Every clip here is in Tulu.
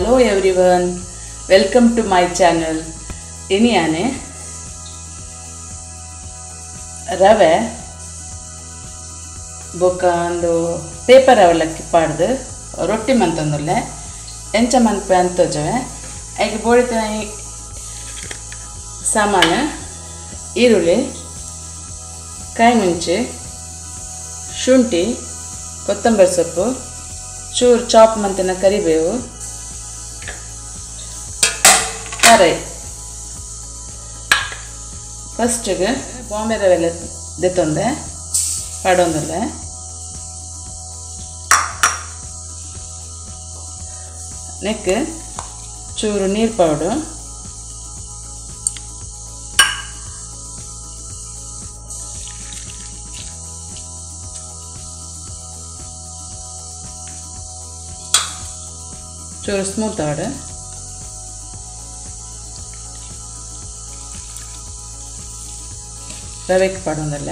Hello everyone, welcome to my channel. ಇನಿಯಾನೆ ರವೆ ಬೊಕ್ಕ ಒಂದು ಪೇಪರ್ ಅವಲಕ್ಕಿ ಪಾಡ್ದು ರೊಟ್ಟಿ ಮಂತೊಂದುಲ್ಲೆ ಎಂಚ ಮನ್ಪೆ ಅಂತೋಜವೆ. ಐಗೆ ಬೋಳಿತ ಸಾಮಾನು ಈರುಳ್ಳಿ, ಕಾಯಿ ಮುಂಚೆ, ಶುಂಠಿ, ಕೊತ್ತಂಬರಿ ಸೊಪ್ಪು, ಚೂರು ಚಾಪ್ ಮಂತಿನ ಕರಿಬೇವು, ತಾರೈ. ಫಸ್ಟಿಗೆ ಬಾಂಬೆ ರವೆ ದೆತ್ತೊಂದೆ ಪಾಡೊಂದುಲ್ಲೆ. ನೆಕ್ ಚೂರು ನೀರು ಪೌಡು, ಚೂರು ಸ್ಮೂತ್ ಆಡು, ರವೆಗೆ ಪಾಡೊಂದಲ್ಲ.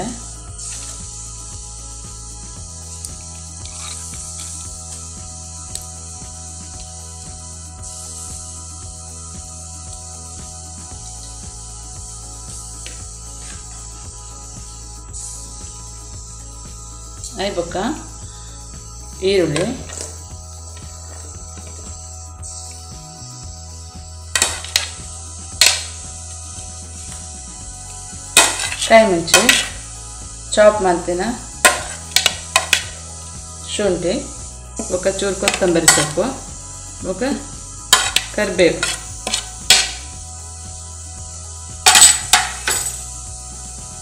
I ಬೊಕ್ಕ ಈರುಳ್ಳಿ, ಕಾಯಿ ಮುಂಚೆ ಚಾಪ್ ಮಾಡ್ತೀನ ಶುಂಠಿ, ಬೊಕ್ಕ ಚೂರು ಕೊತ್ತಂಬರಿ ಸೊಪ್ಪು, ಬೊಕ್ಕ ಕರಿಬೇವು.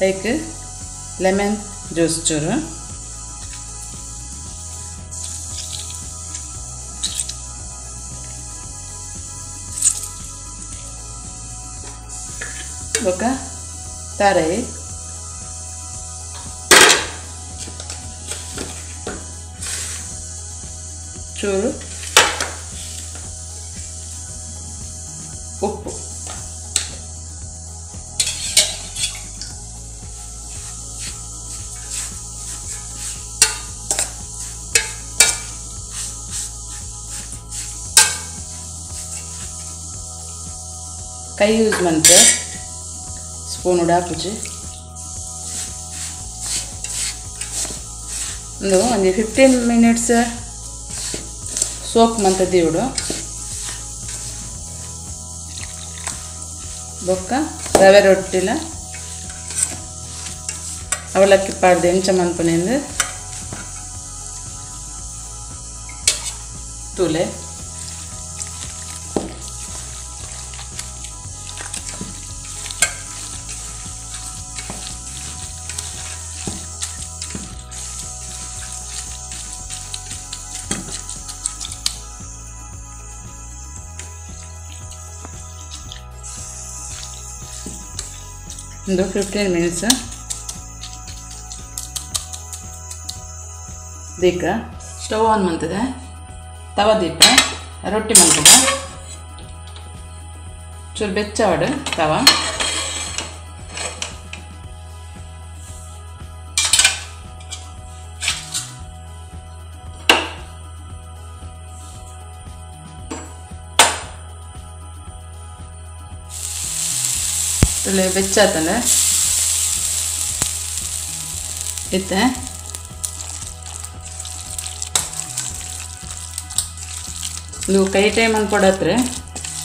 ಲೈಕ್ ಲೆಮನ್ ಜ್ಯೂಸ್ ಚೂರು, ಬೊಕ್ಕ ತಾರೈ, ಚೂರು ಉಪ್ಪು. ಕೈ ಯೂಸ್ ಮಂತೆ ಸ್ಪೂನ್ ಉಡಾಪುಜಿ. ಒಂದು ಒಂಜಿ 15 ಮಿನಿಟ್ಸ್ ಸೋಪ್ ಮಂತ ದೀವಡು. ಬೊಕ್ಕ ರವೆ ರೊಟ್ಟಿಲ ಅವಲಕ್ಕಿ ಪಾಡ್ದು ಎಂಚ ಮನ್ಪುನೆಂದು ತೂಲೆ. ಒಂದು 15 ಮಿನಿಟ್ಸ್ ದೀಕ ಸ್ಟವ್ ಆನ್ ಮಂತದೆ. ತವ ದೀಪ ರೊಟ್ಟಿ ಮಂತದೆ. ಚೂರು ಬೆಚ್ಚಾಡು ತವ. ಬೆಚ್ಚಾತಂದ್ರೆ ಇತ್ತೆ ನೀವು ಕೈ ಟೈಮ್ ಅನ್ಕೊಡತ್ರೆ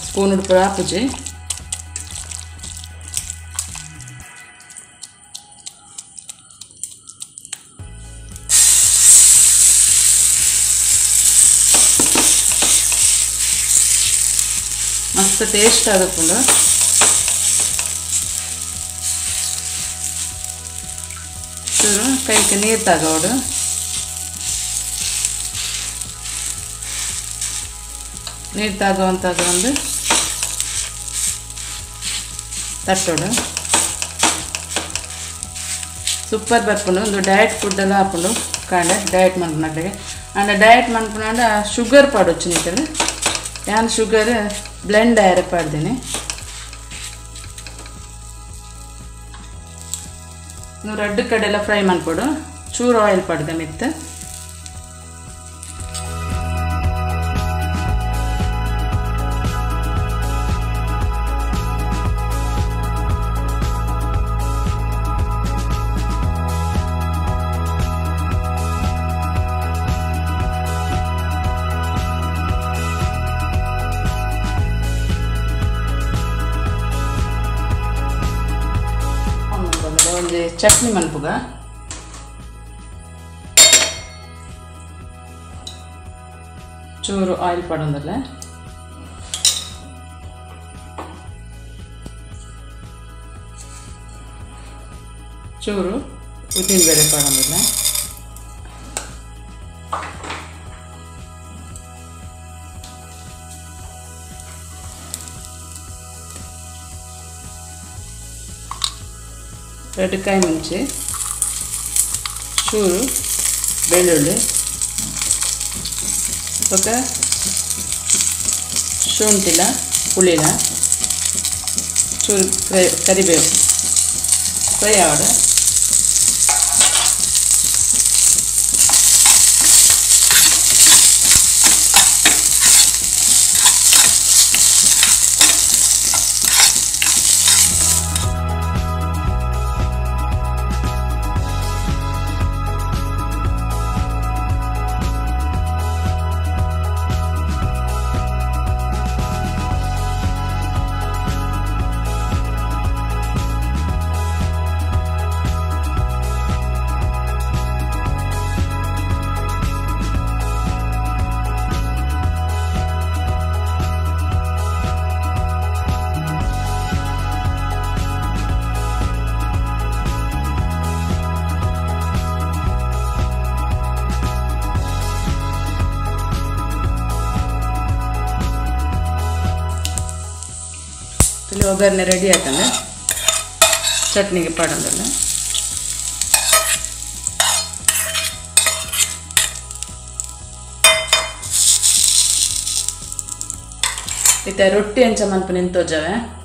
ಸ್ಪೂನ್ ಉಡ್ಪುರ ಹಾಪುಜಿ. ಮಸ್ತ್ ಟೇಸ್ಟ್ ಆದಕೊಂಡು ಚೂರು ಕೈಗೆ ನೀರು ತಗೋಡು. ನೀರು ತಾಗುವಂತಾಗ ಒಂದು ತಟ್ಟೋಡು. ಸೂಪರ್ ಬರ್ಪುಂಡು. ಒಂದು ಡಯಟ್ ಫುಡ್ ಎಲ್ಲ ಹಾಕೊಂಡು ಕಾಂಡ ಡಯಟ್ ಮನ್ಪುನಕ್ಲೆಗ್. ಆಂಡ ಡಯಟ್ ಮನ್ಪುನಾಂಡ ಶುಗರ್ ಪಾಡೊಚ್ಚು ನಿಕಲ್. ಯಾನ್ ಶುಗರ್ ಬ್ಲೆಂಡ್ ಆಯರೆ ಪಾಡ್ದಿನಿ. ರಡ್ಡು ಕಡೆಲ್ಲ ಫ್ರೈ ಮನ್ಪೊಡು. ಚೂರು ಆಯಿಲ್ ಪಾಡ್ದೆ ಮಿತ್ತು. ಚಟ್ನಿ ಮನ್ಪುಗ. ಚೂರು ಆಯಿಲ್ ಪಾಡೊಂದಲ್ಲ. ಚೂರು ಉದ್ದಿನ ಬೇಳೆ ಪಾಡೊಂದಿಲ್ಲ. ಎರಡು ಕಾಯಿ ಮುಂಚೆ, ಚೂರು ಬೆಳ್ಳುಳ್ಳಿ, ಬೊಕ್ಕ ಶುಂಠಿಲ ಪುಳಿಲ, ಚೂರು ಕರಿಬೇವು ಫ್ರೈ ಆವಡ. ಒಗ್ಗರಣೆ ರೆಡಿ ಆಯ್ತಂದ್ರೆ ಚಟ್ನಿಗೆ ಪಾಡೋದಲ್ಲ. ಇತ್ತೆ ರೊಟ್ಟಿ ಅಂಚ ಮನ್ಪು ನಿಂತೋಜವೆ.